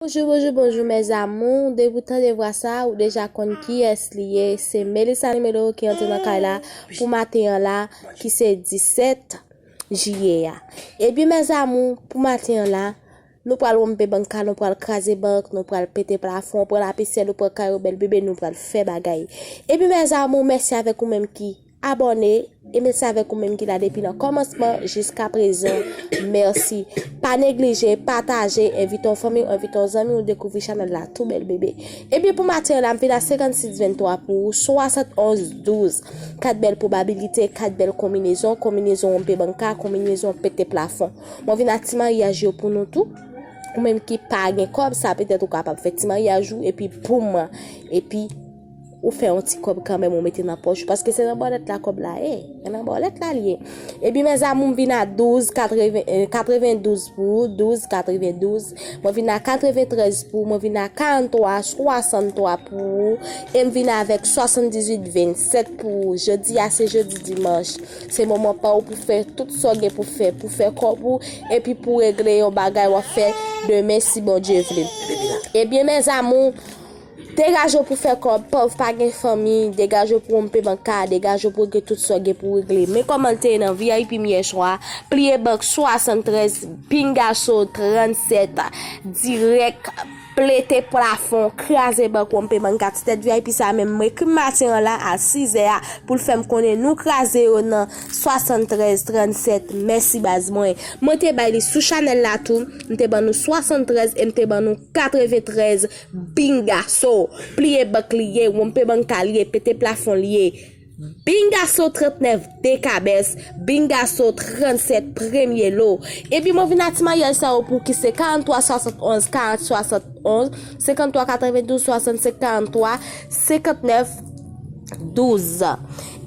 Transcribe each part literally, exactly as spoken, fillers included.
Bonjou, bonjou, bonjou, mes amours. Depi w tande vwa sa, ou deja konn kiyès li ye. Se Melissa Nimelo ki antre nan kay la pou maten an la, ki se disèt jiyè a. Ebyen, mes amours, pou maten an la, nou pral wonpe bank la, nou pral kraze bank, nou pral pete plafon, pran lapisyèl, nou pran kayo bèl bebe, nou pral fè bagay. Ebyen, mes amours, mèsi avèk ou menm ki abòne, e mèsi avèk ou menm ki la depi nan kòmansman jiska prezan. Mèsi. Pa neglije, pataje, envite yon fanmi w, envite yon zanmi w, dekouvri chanèl la tou bèl bebe. Ebyen, pou maten an la, m vin a senkannsis venntwa pou ou, swasantonz douz. Kat bèl pwobabilite, kat bèl konbinezon, konbinezon wonpe bank la, konbinezon pete plafon. Mwen vin a ti maryaj yo pou nou tou. Ou menm ki pa gen kòb, sa petèt ou kapab fè ti maryaj ou, epi boum, epi ou fè yon ti kòb kanmenm, ou mete nan pòch ou, paske se nan bòlèt la kòb la ye. E nan bòlèt la li ye. Ebyen, mes amours, m vin a douz katreven, eh, katrevendouz pou ou, douz katrevendouz. Mwen vin a katreventrèz pou ou, mwen vin a karanntwa swasanntwa pou ou, e m vin avèk swasanndizuit vennsèt pou ou. Jodi a se jodi dimanch. Se moman pa ou pou fè tout sa w gen pou fè, pou fè kòb ou, epi pou regle yon bagay w ap fè demen si Bondye vle. Ebyen, mes amours, degaje w pou fè kòb, pòv pa gen fanmi, degaje w pou wonpe bank la, degaje w pou regle tout sa w gen pou regle. Men kòman l te ye nan V I P m yè swa, pliye bank swasanntrèz, pingaso trannsèt, dirèk, pete plafon, kraze bank, wonpe bank la, ti tèt V I P sa menm, m ekri maten an la a sizè a pou l fè m konnen nou kraze yo nan swasanntrèz trannsèt. Mèsi baz mwen. Mwen te bay li sou chanèl la tou, m te ban nou swasanntrèz e m te ban nou katreventrèz. Pingaso, pliye bank li ye, wonpe bank la li ye, pete plafon li ye. Pingaso trannèf dekabès, Pingaso trannsèt premye lo. Epi mwen vin a ti maryaj sa yo pou ki se karanntwa swasantonz, karant swasantonz, senkanntwa katrevendouz, swasannsenk karanntwa, senkantnèf douz.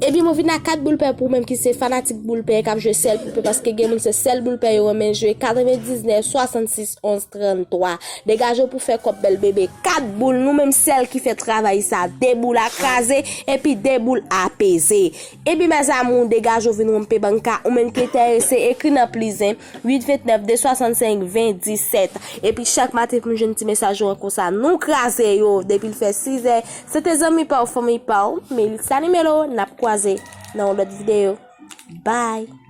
Epi mwen vin a kat boul pè pou ou menm ki se fanatik boul pè k ap jwe sèl boul pè, paske gen moun se sèl boul pè yo renmen jwe, katrevendiznèf swasannsis onz tranntwa. Degaje w pou fè kòb bèl bebe. Kat boul, nou menm sèl ki fè travay sa. De boul a kraze, epi de boul a peze. Epi mes amours, degaje w vin wonpe bank la. Ou menm ki enterese, ekri nan plizen, uit ventnèf de swasannsenk ven disèt. Epi chak maten pou m jwenn ti mesaj ou an konsa. Nou kraze yo depi l fè sizè. Se te zanmi pa w, fanmi pa w, Melissa Nimelo, n ap kwaze nan yon lòt videyo. Bye.